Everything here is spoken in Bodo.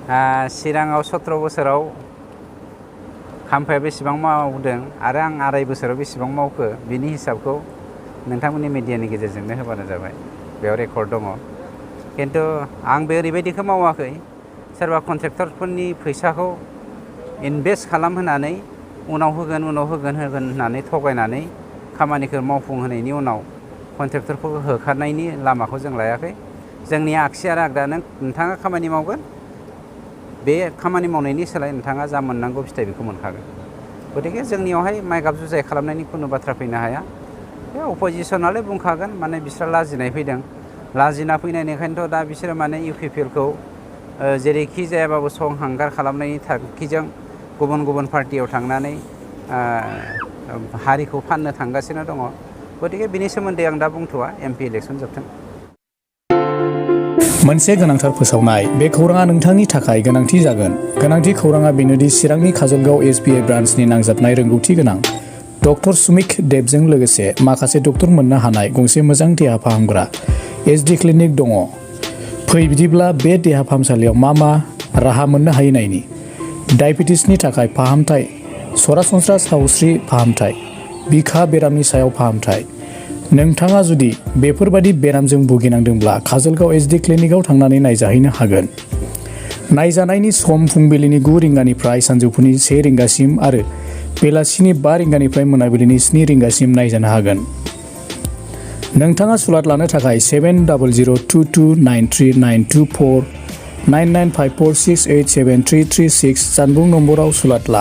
चिराङाव 17 बोसोराव खाम्फाया बेसेबां मावदों आरो आं 2.5 बोसोराव बेसेबां मावखो बिनि हिसाबखौ नोंथांमोननि मिडियानि गेजेरजोंनो होबानो जाबाय। बेयाव रेकर्ड दङ। खिन्थु आंबो ओरैबायदिखौ मावाखै सोरबा कन्ट्रेक्टरफोरनि फैसाखौ इनभेस्ट खालामहोनानै उनाव होगोन होननानै थगायनानै खामानिखौ मावफुंहोनायनि उनाव कन्ट्रेक्टरफोरखौ होखारनायनि लामाखौ जों लायाखै। जोंनि आगसि आरो आगदा नोंथाङा खामानि मावगोन, बे खामानि मावनायनि सोलाय नोंथाङा जा मोननांगौ फिथाइ बेखौ मोनखागोन। गतिके जोंनियावहाय माइगाब जुजाय खालामनायनि खुनु बाथ्रा फैनो हाया। बे अपोजिसनालाय बुंखागोन, माने बिस्रा लाजिनाय फैदों। लाजिना फैनायनिखायनोथ' दा बिसोरो माने UPPLखौ जेरैखि जायाबाबो संहांगार खालामनायनि थांखिजों गुबुन पार्टियाव थांनानै हारिखौ फाननो थांगासिनो दङ। गतिके बिनि सोमोन्दै आं दा बुंथ'वा, MP इलेक्सन जोबथों। मोनसे गोनांथार फोसावनाय। बे खौराङा नोंथांनि थाखाय गोनांथि जागोन। गोनांथि खौराङा बेनोदि चिरांनि काजलगाव SBI ब्रान्सनि नांजाबनाय रोंगौथि गोनां डक्टर सुमिक देबजों लोगोसे माखासे डक्टर मोननो हानाय गंसे मोजां देहा फाहामग्रा SD क्लिनिक दङ। फै बिदिब्ला बे देहा फाहामसालियाव मा राहा मोननो हायो नायनि। डायबेटिसनि थाखाय फाहामथाय, सरासनस्रा सावस्रि फाहामथाय, बिखा बेरामनि सायाव फाहामथाय। नोंथाङा जुदि बेफोरबादि बेरामजों भुगिनांदोंब्ला काजलगाव SD क्लिनिकआव थांनानै नायजाहैनो हागोन। नायजानायनि सम फुंबिलिनि 9 रिंगानिफ्राय सानजौफुनि 1 रिंगासिम आरो बेलासिनि 5 रिंगानिफ्राय मोनाबिलिनि 7 रिंगासिम नायजानो हागोन। नोंथाङा सुलाद लानो थाखाय 7002293924 9954687336 जानबुं नम्बराव सुलाद ला।